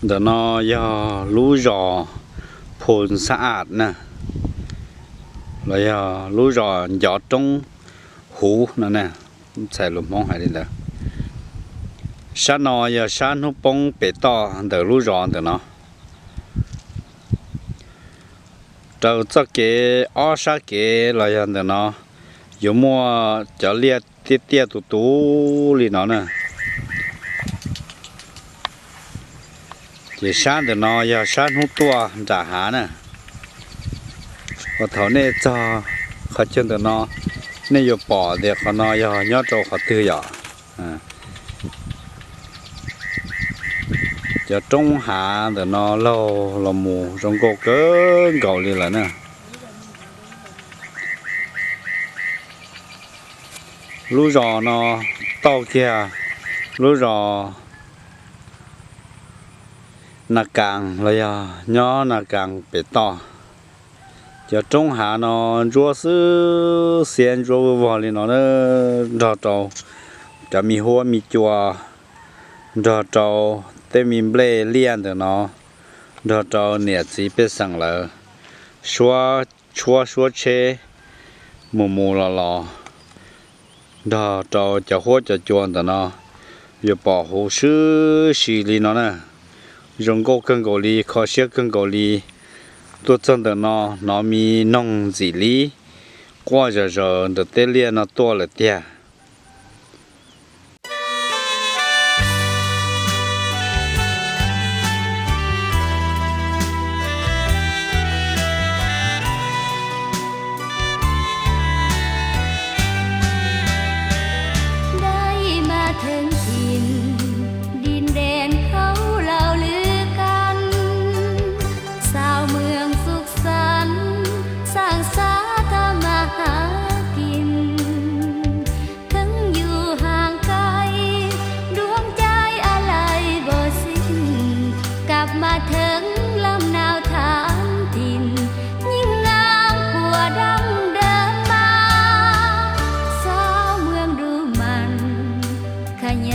Ntawm no yog lub zos Phu Xab Am na, los yog lub zos Ncov Roob Huv no ne, txhais lus Hmoob hais li ntawd. Sab no yog sab hnub poob pem toj ntawm lub zos ntawm no. Raws txoj kev ob sab kev los yog ntawm no yuav muaj cov liaj tiaj tiaj tus tus li no na. Ces sab ntawm no yog sab hnub tuaj nram hav na. Uas thaum nej txog qhov chaw ntawm no, nej yuav pom tias qhov no yog nyob rau qhov twg yom. Cov roob hav ntawm no laug los mus zoo nkauj kawg nkaus li lawm na. Lub zos no tauj kiag lub zos Na Kaas los yog nyob Na Kaas pem toj. Cov roob hav no ntsuab xwb xiab ntsuab vog li no, nrog rau cov me huab me cua, nrog rau tej me nplej liaj ntawm no, nrog rau niam txiv pej xeem lawv suab tshuab suab tsheb mus mus los los, nrog rau cov huab cov cua ntawm no yuav pom huv sib si li no na. Zoo nkauj kawg nkaus li, kho siab kawg nkaus li. Tuaj txog ntawm no hnov me noog ntxim li quaj zom zaws ntawm tej liaj no tuaj lawm tiag. Dai mas theej thim, din den khauv laus lwm kan, xaus mweej xuk xan, saam xav tham mas hav kim. Theej yug haang kai, duab cai alais npau sin, kab mas theej lam nau tham thim, nyiaj naam puas dam dam mas, xaus mweej du mas, kha nya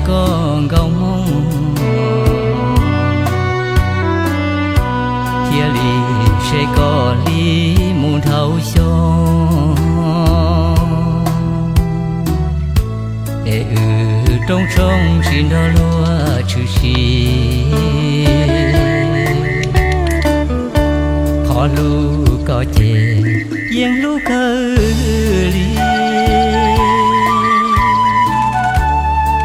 koj nkaus hmoo, thiaj li seb koj li mus dhau xyoo. Es wb rooj tshoob tsis nrog luag tshwm sim, qhov hlub koj ces yeej hlub kawg li.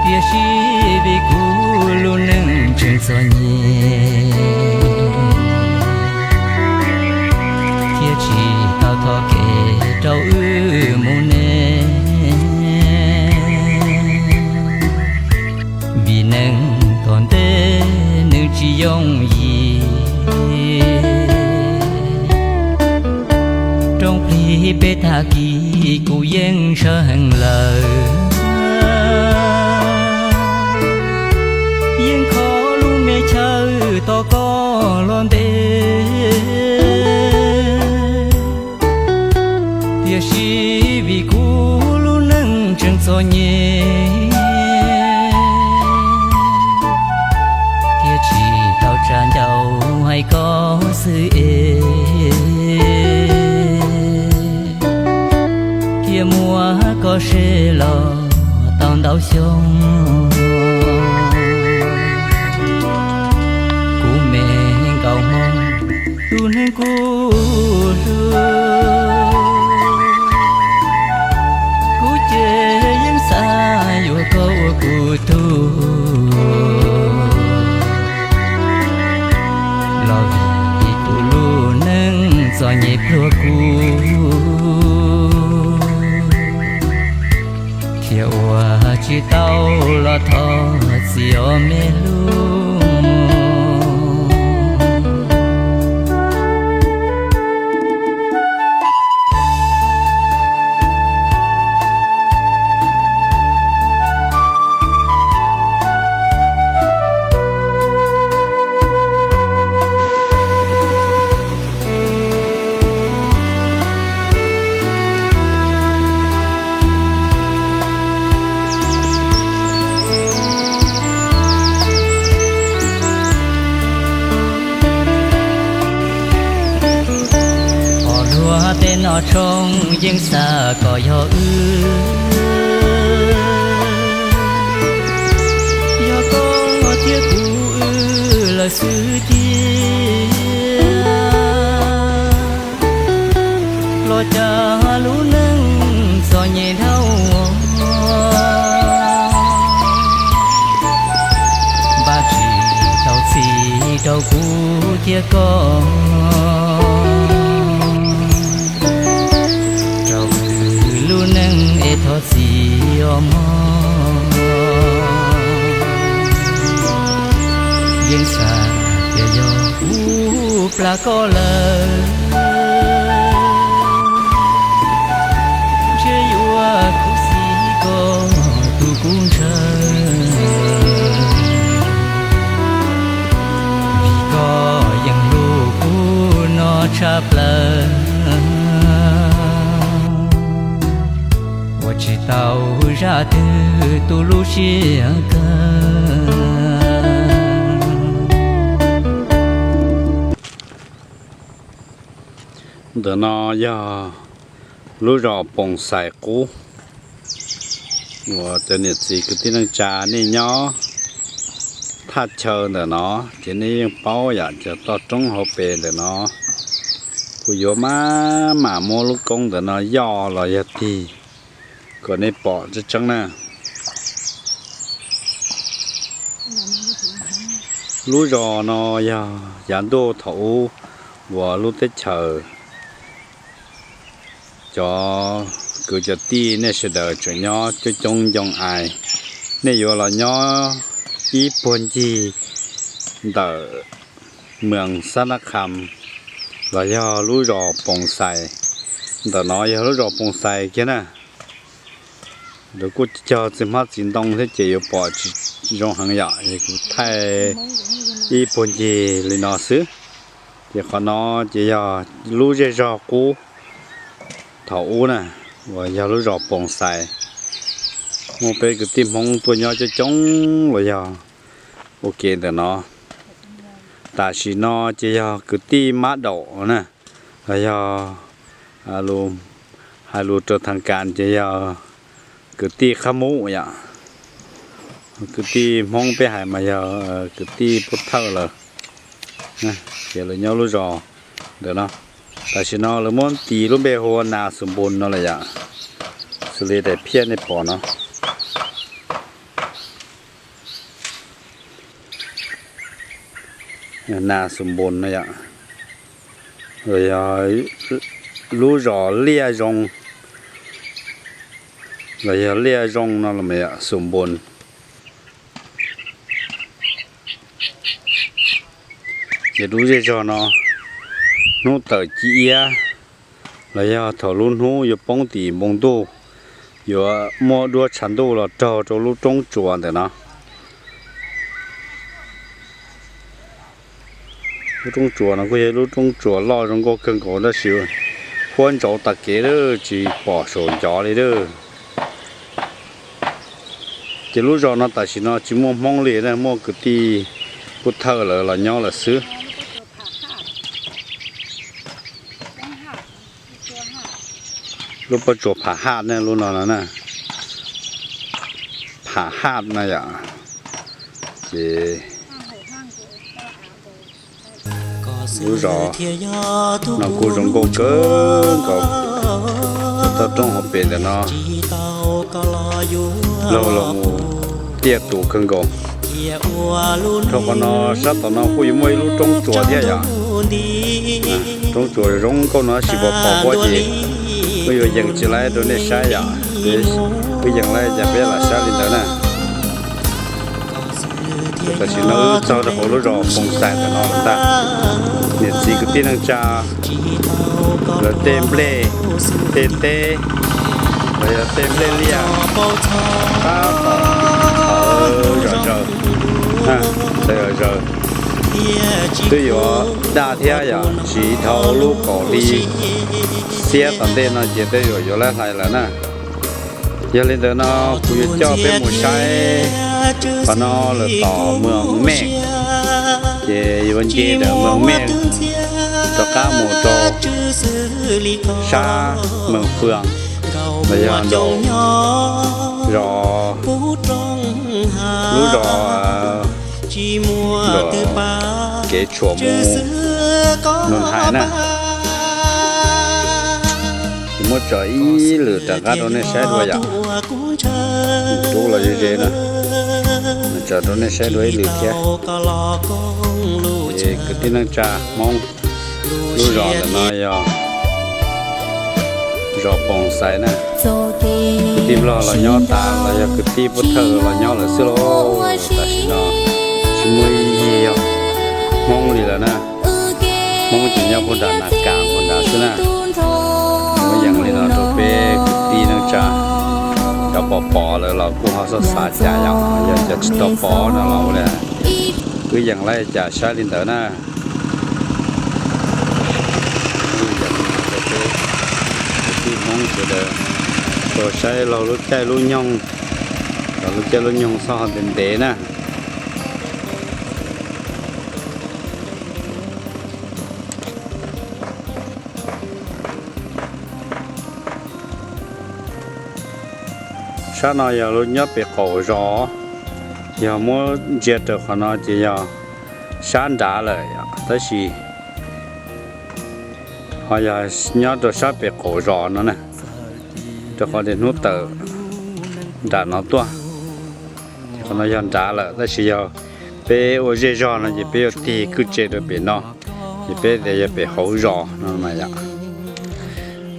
Tiam sis vim kuv lub neej tseem txom nyem, thiaj tsis tau thov kev rau wb mus ne. Vim neeg tom ntej nws tsis yooj yim, rooj plig peb tag kis kuv yeej ntshaw heev lawm. Yeej kho lub me chaw tos koj los ntev, tiam sis vim kuv lub neej tseem txom nyem, thiaj tsis tau tsa ncauj hais koj xwb es, thiaj muab koj se los tau ntau xyoo. Kuv me nkauj hmoob, tus neeg kuv hlub, kuv ces yeej xav yuav koj ua kuv tug, los vim kuv lub neej txom nyem pluag kuv, thiaj ua tsis tau los thov txim os me hlub. Hos luag tej noj tshoob yeej xav kom yog wb, yog koj thiab kuv wb lawm xwb tiag. Los cas lub neej txom nyem dhau, npaj tsis tau txim rau kuv thiab koj, rau wb lub neej es thov txim os mog. Yeej xav tias yog kuv plam koj lawm, ntshe yuav khuv xim koj tus kub ntshaw, vim koj yeej hlub kuv no tshaj plaws. Ua tsis tau zaj twg tu lub siab kawg. Ntawm no yog lub zos Poos Xais qub uas cov niam txiv kwv tij neej tsa nej nyob thaj chaw ntawm no ces nej yeej paub yam cov toj roob hauv pes ntawm no. Kuv yuav maj mam muab lub koob ntawm no yoj los yog tig kom nej pom tseeb tseeb na. Lub zos no yog yav ntuj thaum ub uas lub teb chaws cov kwv cov tij nej sawv daws tseem nyob coob coob ncoo ais, nej yuav los nyob ib puag ncig ntawm Mws Xab Nab Kham los yog lub zos Poos Xais. Ntawm no yog lub zos Poos Xais kiag na. Lawv kuj cog txiv hmab txiv ntoo thiab ces yuav pom tsis zoo heev yom, es kuv thaij ib puag ncig li no xwb. Ces qhov no ces yog lub zej zog qub thaum ub na, uas yog lub zos Poos Xais. Muaj peb kwv tij Hmoob tuaj nyob coob coob los yog ua ke ntawm no. Tam sim no ces yog kwv tij Mab Daum na, los yog hais lus rau thaas kas ces yog kwv tij Qhab Mub yom. Kwv tij Hmoob peb hais mas yog kwv tij Pub Thawj lawm. Ces lawv nyob lub zos ntawm no. Tam sim no lawv muab tis lub npe hu ua Nas Xus Npus no lawm yom. Xws li daim phiaj nej pom no. Nas Xus Npus no yom. Los yog lub zos Liaj Zoo, los yog Liaj Zoo no los mas yom, Xus Npus. Ces lub zej zog no hnub tawm ci iab los yog thaum lub hnub yuav poob tim npoo ntuj, yuav muaj duab tshav ntuj los raug rau lub roob tsuas ntawm no. Lub roob tsuas no kuj yog lub roob tsuas loj zoo nkauj kawg nkaus tab sis huab ntsauv tas kev lawm tsis pom saum ncov li lawm. Ces lub zos no tam sim no tsis muaj Hmoob li na, muaj kwv tij Pub Thawj lawv los nyob lawm xwb. Lub pob tsuas Pham Haj ne, lub no no na, Pham Haj na yom. Ces lub zos no kuj zoo nkauj kawg nkaus. Toj roob hauv pes ntawm no laug los mus tiaj tus kawg nkaus. Rau qhov no sab tom no kuj yuav muaj ib lub roob tsuas thiab yom. Roob tsuas zoo nkauj no tab sis pom pom huab ces kuj yuav yees tsis laib rau nej saib yom. Kuj yees laib ces peb lam saib li ntawd na. Tam sim no wb txog rau hauv lub zos Poos Xais ntawm no lawm ntag. Niam txiv kwv tij neej tsa lawv tej nplej tej teb los yog tej nplej liaj tab tom txhawv zom zaws, txhawv zom zaws. Twb yuav daj thiab yom, tsiv dhau lub kaum hli xiab tom ntej no ces tej zaum yuav laib hlais lawm na. Yog li ntawd no kuv yuav coj peb mus saib qhov no lawm tom Moos Mej, ces yuav nce ntawm Moos Mej rov qab mus rau sab Moos Fwm los yog nraum zos, lub zos kev tshuam mus Noos Hais na. Kuv muab tso ib lwm rov qab rau nej saib dua yom. Rub los ze ze na, tso rau nej saib dua ib lwm thiab. Es kwv tij neej tsa Hmoob, lub zos ntawm no yog zos Poos Xais na. Kwv tij Nplog los nyob tas los yog kwv tij Pub Thawj los nyob lawm xwb lauj. Tam sim no tsis muaj ib yig yog Hmoob li lawm na. Hmoob tseem nyob puag nram Nas Kas puag nrad xwb na. Muab yees li no rau peb kwv tij neej tsa cov pom pom lawm los kuj ho xav xav cas yom, yog cov tsis tau pom no los ua li, wb yees laib cas saib li ntawd na. Yees rau peb kwv tij Hmoob sawv daws tau saib laug lub caij lub nyoog, los lub caij lub nyoog txhob ho ntev ntev na. Sab no yog nyob pem qaum zos, yog muab ntsia raws qhov no ces yog sab nrad lawm, tab sis ho yog nyob rau sab pem qaum zos no na, rau qhov tias hnub tawm nram no tuaj. Qhov no yog nrad lawm, tab sis yog peb ua zej zog no ces peb yuav tig kwj tse rau pem no, ces peb tias yog pem hauv zos no mas yom.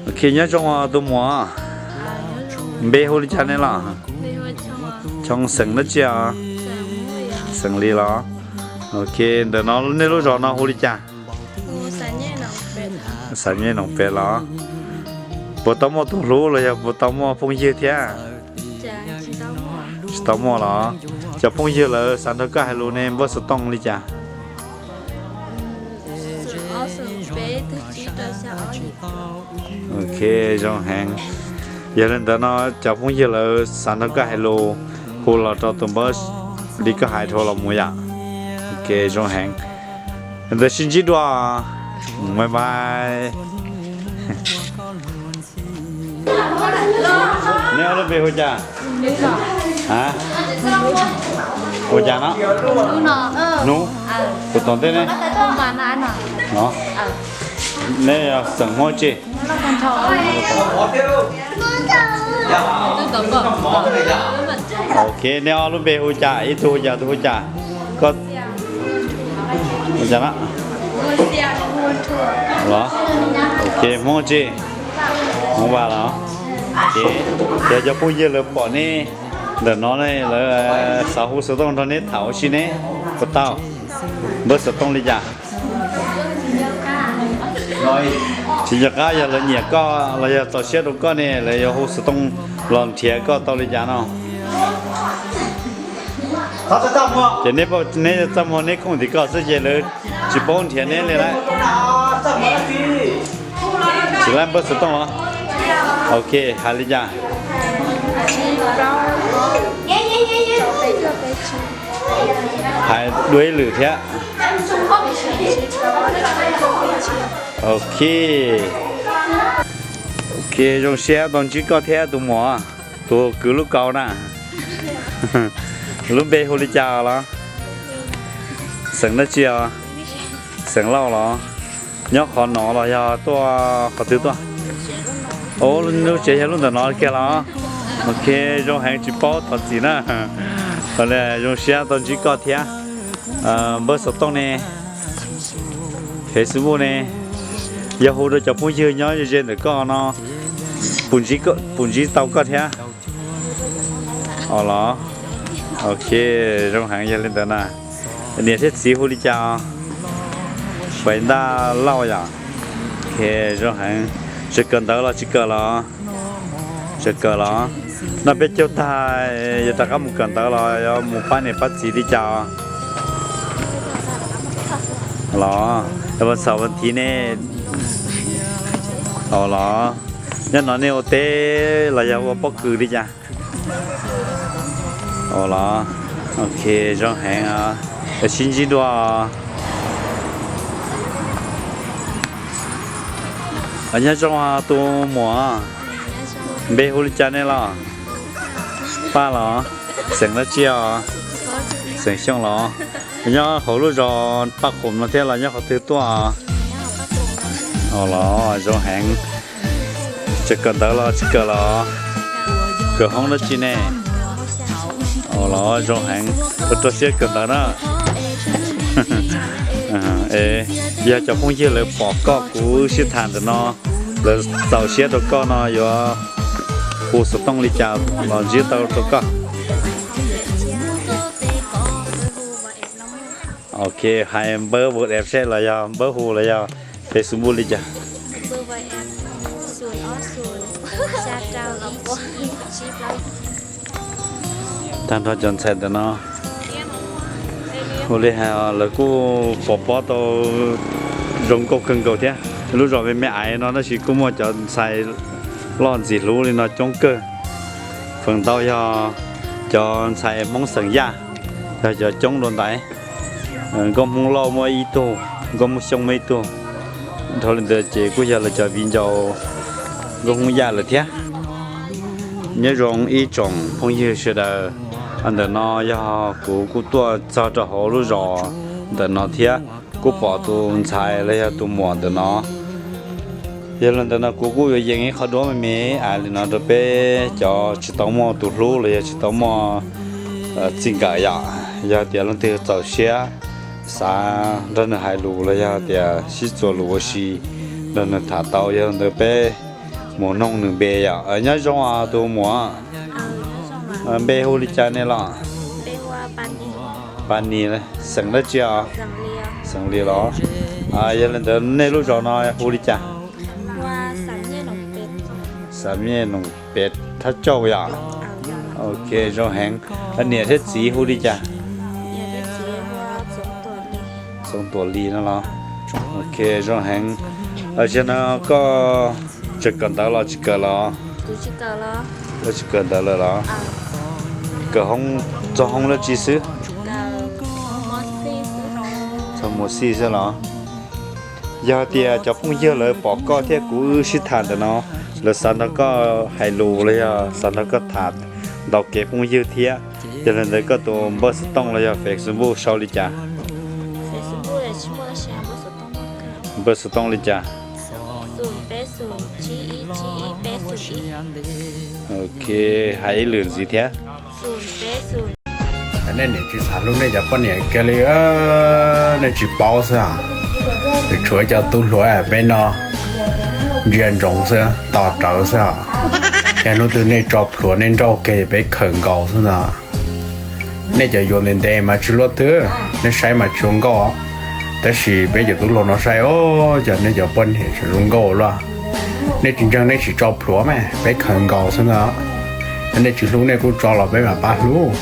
Ok, nyob zoo tus muam, npe hu li cas nej los? Choo, xeem dab tsi os? Xeem Lis los? Ok, ntawm no nej lub zos no hu li cas? Xav Nyej Noos Pes los? Puas tau muaj tus hlub los yog puas tau muaj phooj ywg thiab? Tsis tau muaj los? Cov phooj ywg lawv xav nrog koj hais lus ne npawb xov tooj li cas? Ok, zoo heev. Yog li ntawd no cov phooj ywg lawv xav nrog koj hais lus, hu los rau tus npawb li koj hais dhau los mus yom. Ok, zoo heev. Ntawd sib ntsib dua. Bye bye. Neb ob lub npe hu cas? Hu cas no? Hnub. Kuv tom ntej ne? Neb yog xeem Hmoob tsi? Ok, neb ob lub npe hu cas? Ib tug hu cas, tus hu cas? Koj hu cas no? Los, ok, Hmoob tsi? Hmoob Vaj los. Ces yog cov phooj ywg lawv pom nej ntawm no ne, lawv xav hu xov tooj nrog neb tham ua si ne, puas tau? Npawb xov tooj li cas? Tsis nco qab yog lawv nyiam koj los yog txaus siab rau koj ne, lawv yuav hu xov tooj los nrhiav koj tau li cas no. Ces neb, neb txaj muag neb khoom tim ko xwb ces lawv tsis paub nrhiav neb li lawm. Tsis laib npawb xov tooj los? Ok, hais li cas? Hais dua ib lwm thiab. Ok. Ok, zoo siab tau ntsib koj thiab tus muam, tus kwv lub kaus na. Lub npe hu li cas los? Xeem dab tsi os? Xeem Lauj los? Nyob qhov no los yog tuaj qhov twg tuaj? Lub tsev yog lub ntawm no kiag los? Ok, zoo heev tsis paub thov txim na. Zoo siab tau ntsib koj thiab. Npawb xov tooj ne? Facebook ne? Yog hu rau cov phooj ywg nyob ze ze ntawm koj no, puas ntsib tau koj thiab? Os los, ok, zoo heev yog li ntawd na. Niam thiab txiv hu li cas? Pais Ntaj Lauj yom. Ok, zoo heev. Tseem kawm ntawv los tsis kawm los? Tseem kawm los? Noj peb caug tag yuav rov qab mus kawm ntawv los yuav mus pab niam pab txiv li cas? Los, vas xaum vas thiv ne? Os los, nyob no nej ua teb los yog ua pob kws li cas? Os los, ok, zoo heev, sib ntsib dua. Nyob zoo tus muam, npe hu li cas nej los? Paj los? Xeem dab tsi os? Xeem Xyooj los? Nyob hauv lub zos Paj Qhum no thiab los nyob qhov twg tuaj? Os los, zoo heev. Tseem kawm ntawv los tsis kawm los? Kawm hoob dab tsi ne? Os los, zoo heev, rau siab kawm ntawv na. Yog cov phooj ywg lawv pom koj kuv sib tham ntawm no, lawv txaus siab rau koj no yuav hu xov tooj li cas los ntsib tau rau koj? Ok, hais npawb WhatsApp seb los yog npawb hu los yog Facebook li cas? Tag nrho cov ntxhais ntawm no, ua li hais lawv kuj pov pob tau zoo nkauj kawg nkaus thiab. Lub zos me me aiv no tab sis kuj muaj cov ntxhais loj ntxim hlub li no coob kawg. Feem ntau yog cov ntxhais Hmoob xeem Yaj, yog cov coob dua ntais. Nkauj Hmoob Lauj muaj ib tug, Nkauj Hmoob Xyooj muaj ib tug. Dhau li ntawd ces kuj yog lawv cov viv ncaus Nkauj Hmoob Yaj lawm thiab. Nyob zoo ib tsoom phooj ywg sawv daws, ntawm no yog kuv kuj tuaj txog rau hauv lub zos ntawm no thiab, kuj pom tus ntxhais los yog tus muam ntawm no. Yog li ntawd no kuv kuj yuav yees ib qho duab me me li no rau peb cov tsis tau muaj tus hlub los yog tsis tau muaj txij nkawm yom. Yog tias leej twg txaus siab xav nrog nws hais lus los yog tias sib txuas lus ua si nrog nws tham tau, yog li ntawd peb mus noog nws npe yom. Nyob zoo os tus muam, npe hu li cas nej los? Pab Nis, xeem dab tsi os? Xeem Lis los? Yog li ntawd nej lub zos no hu li cas? Xam Nyej Noom Pem Thab Tsauj yom. Ok, zoo heev. Niam thiab txiv hu li cas? Txoov Tuam Lis no los? Ok, zoo heev. Zaum no koj tseem kawm ntawv los tsis kawm los? Lawv tsis kawm ntawv lawm los? Kawm hoob, txog hoob dab tsi xwb? Txog mus xij xwb los? Yog tias cov phooj ywg lawv pom koj thiab kuv wb sib tham ntawm no, lawv xav nrog koj hais lus los yog xav nrog koj tham ntau kev phooj ywg thiab, yog li ntawd koj tus npawb xov tooj los yog Facebook sau li cas? Npawb xov tooj li cas? Ok, hais ib lwm ntxiv thiab. Nej niam tsis xav hlub nej cov poj niam kiag li, nej tsis paub xwb. Tshuav cov tub hluas peb no ntsia ntsoov xwb, tos rawv xwb. Yog hnub twg nej tso plhuav nej nrauj kiag peb khaws nkaus xwb no. Nej cov yuav ntev ntev mas tsis luaj twg, nej saib mas tsis zoo nkauj. Tab sis peb cov tub hluas no saib, o, cov nej cov poj niam tseem zoo nkauj luaj. Nej tsis ntseeg nej sim tso plhuav mas peb khaws nkaus xwb ntag. Nej tsis hlub nej kuj tso los peb mam pab hlub.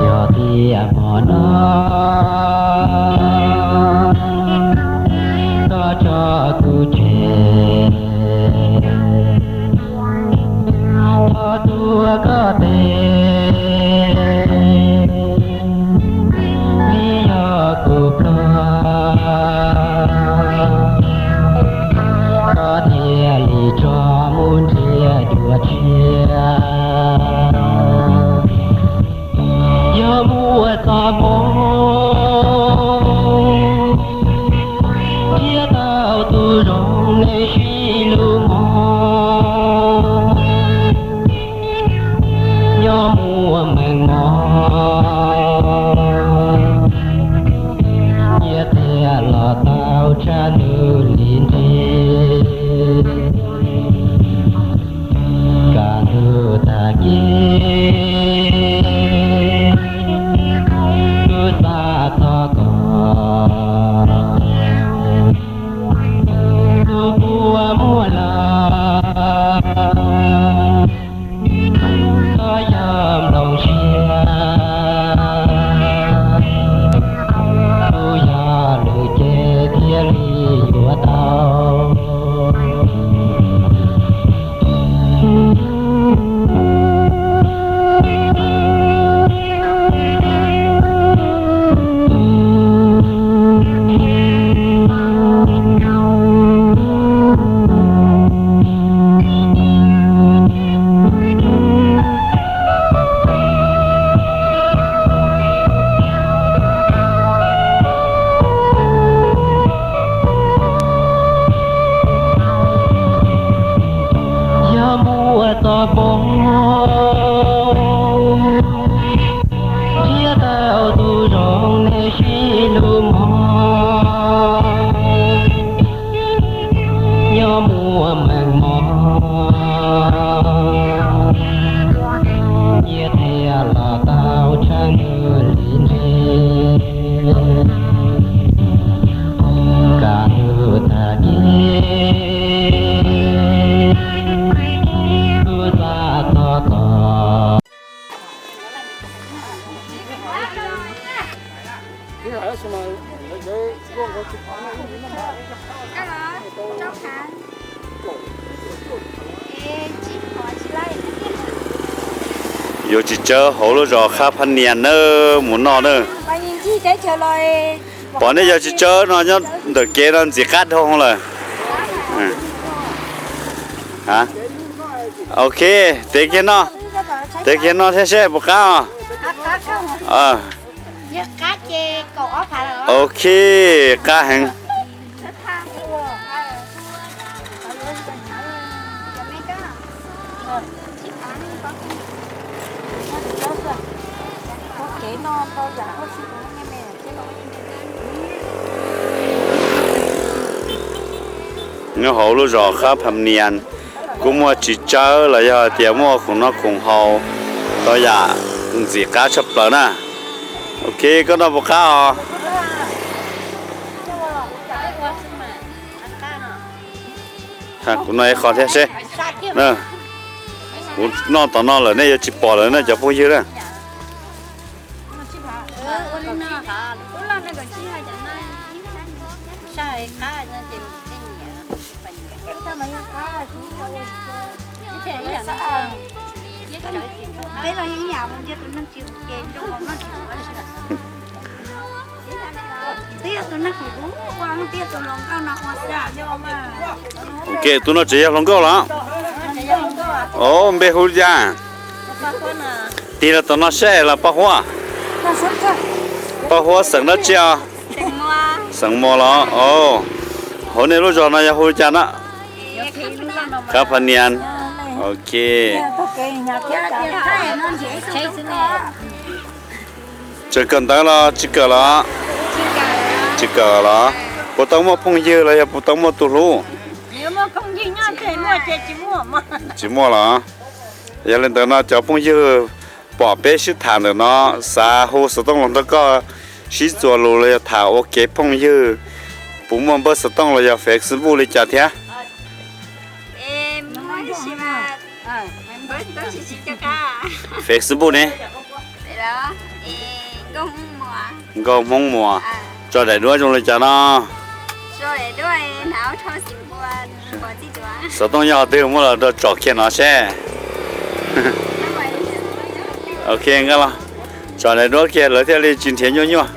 Yog tias hmo no koj tso kuv tseg, thov tuav koj tes, vim yog kuv pluag, koj thiaj li tso mus nrhiav dua tshiab. Yog muaj txoj hmoo nrhiav tau tus zoo nej sib hlub mog, nyob muaj meej mom, nyias thiaj los tau tshaj nws li nrig. Kaj ntug tag kis kuv xav txog koj, tus kua muag lawm, koj yog nplooj siab, kuv yog lwm ces thiaj li yuav tau. Yog muaj txoj hmoo nrhiav tau tus zoo nej sib hlub mog, nyob muaj meej mom, nyias thiaj los tau tshaj nws li nrig. Kaj ntug tag kis kuv xav txog koj. Yuav tsis tsawb hauv lub zos Qhab Phab Nias nawb, mus noj nawb. Pom nej yog tsis tsawb no nyob ntawm kev no ntxim qab dhau lawm. Ok, tev kiag noj, tev kiag noj thiab seb puas qab os. Ok, qab heev. Nyob hauv lub zos Qhab Phab Nias, Kuj muaj txiv tsawb los yog hais tias muaj khoom noj khoom haus tau yam ntxim qab tshaj plaws na. Ok, koj noj puas qab os? Kuv noj ib qho thiab seb. Kuv noj tom no lawm nej yuav tsis pom lawm na cov phooj ywg na. Ok, tus no tseem yog hluas nkauj los? Os, npe hu li cas? Tig los tom no seb los Paj Huab. Paj Huab xeem dab tsi os? Xeem Muas los? Os, hauv nej lub zos no yog hu li cas na? Qab Phav Nias. Ok. Tseem kawm ntawv los tsis kawm los? Tsis kawm los? Puas tau muaj phooj ywg los yog puas tau muaj tus hlub? Tsis muaj los? Yog li ntawd no cov phooj ywg pom peb sib tham ntawm no, xav hu xov tooj los nrog koj sib txuas lus los yog tham ua kev phooj ywg, puas muaj npawb xov tooj los yog Facebook li cas thiab? Facebook ne? Nkauj Hmoob Muas. Tso daim duab zoo li cas no? Xov tooj nyob qhov twg muab los rau tsom kiag no seb. Ok, nkaj los tsom daim duab kiag lawv thiaj li tsis nrhiav nyuaj nyuaj.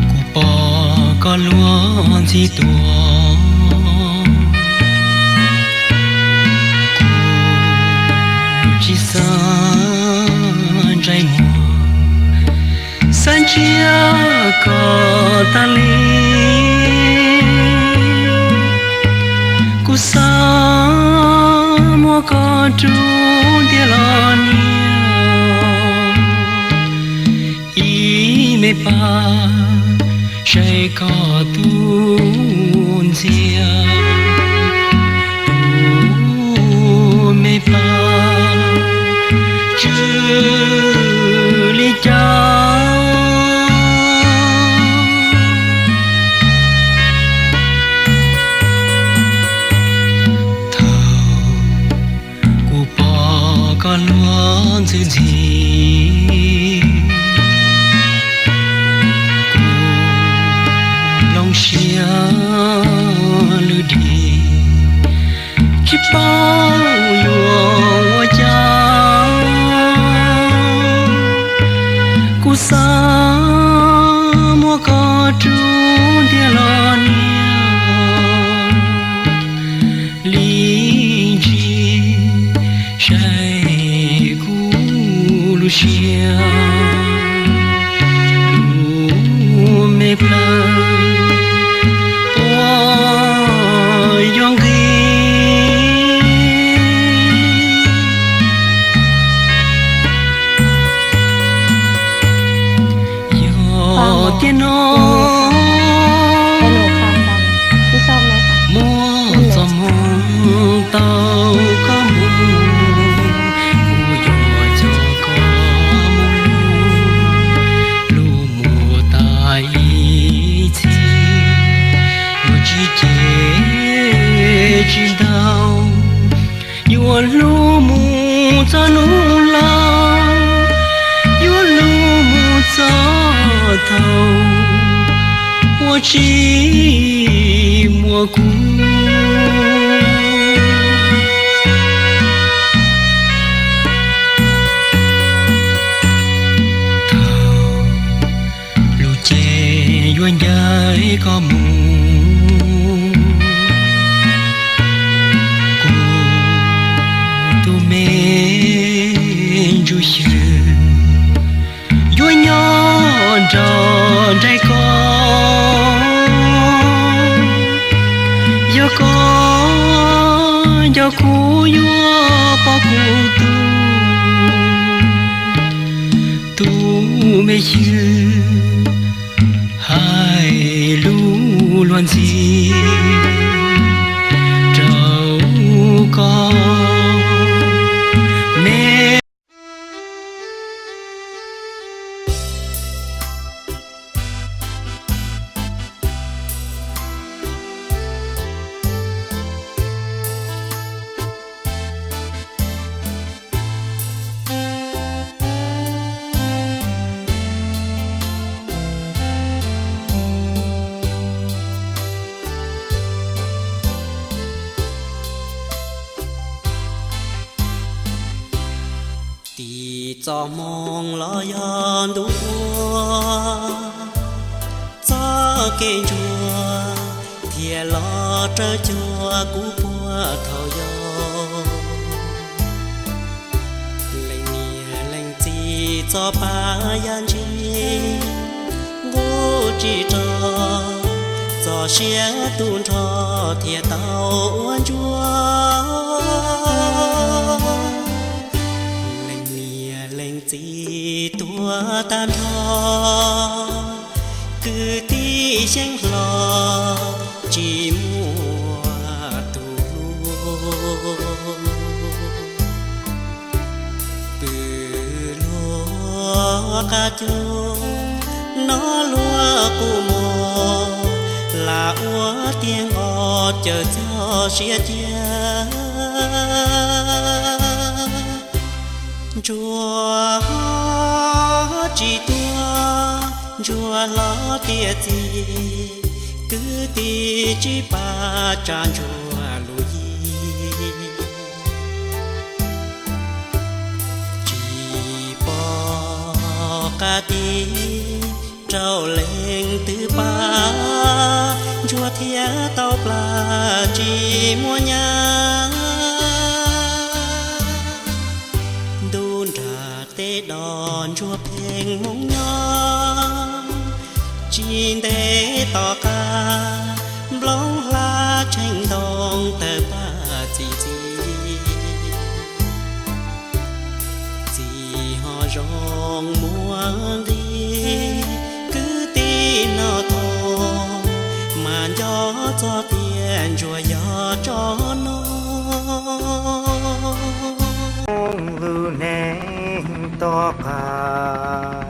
Kuv pom koj luag ntxhi tuaj, kuv tsis xav ntsej muag xav ntsia koj tas li. Kuv xav muab koj rub ntiag los niam, ib me pab saib koj tus ntxiag. Tus me pab tsw li cas thaum kuv pom koj luag ntxhi ntxhi, kuv zoo siab lwj dig, tsis paub yuav ua cas. Kuv xav muab koj rub ntiag los niam, li ntsis saib kuv lub siab. Lub me plawv puas yuav nqis? Yog tiag no, muab txoj hmoo tau koj mus, kuv yuav coj koj mus lub mus tas ib txhis, yuav tsis cem tsis ntaus, yuav hlub mus txog hnub laus, yuav hlub mus txog thaum ua tsis muaj kuv. Thaum lub caij yuav ncaim koj mus, kuv tus me ntsuj xyw yuav nyob xwb, hais lus luag ntxhi rau koj me. Tim txoj hmoo los yog ntuj ua, txoj kev ntsuag thiaj los raws cuag kuv puag thaum yau. Leej niam leej txiv txoj pa yaj ntshis nqus tsis rog, txoj sia tu nrho thiaj tau ua ntsuag. Leej niam leej txiv tuag tag nrho, kwv tij xyeej hlo tsis muaj tus hlub. Pw luag qab cub, noj luag qub mov, lam ua tiag nqos cawm txog siav cia. Ntsuag tsis tuag, ntsuag hlob tiam txiv, kwv tij tsis pab tsa ntsuag lus yig. Tsis pom qab tis rau leej twg pab, ntsuag thiaj tau plam tsis muaj nyab. Ntuj nram teb dos ntsuag pheej moo nyob, tsis ntev tom qab nplooj hlab tsheej ntoo tawg paj txi txiv. Txiv ho zoo muaj nqis, kwv tij noj tau mas nco txog tias ntsuag yog tso no. Lub neej tom qab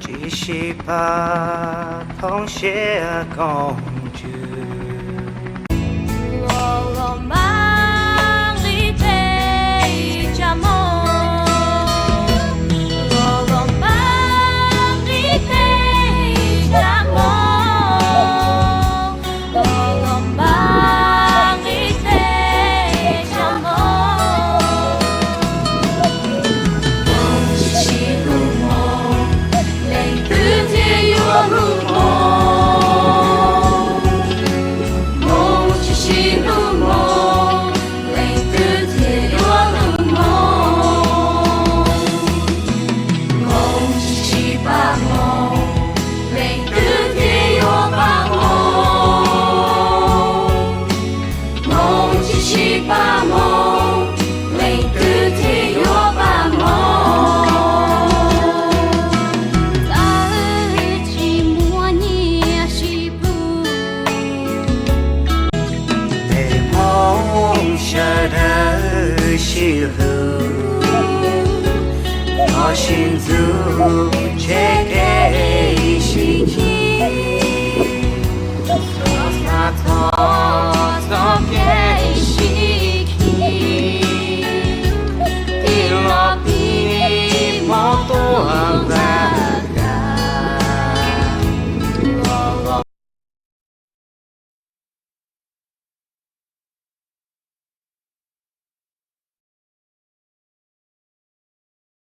tsis sib pab thoob siab koom ntsws. Moo tsis sib hlub moo, leej twg thiaj yuav hlub moo? Moo tsis sib pab moo, leej twg thiaj yuav pab moo? Moo tsis sib pab moo, leej twg thiaj yuav pab moo? Txawm tsis muaj nyiaj sib plhu, es Hmoob sawv daws sib hlub, thov sib ntxub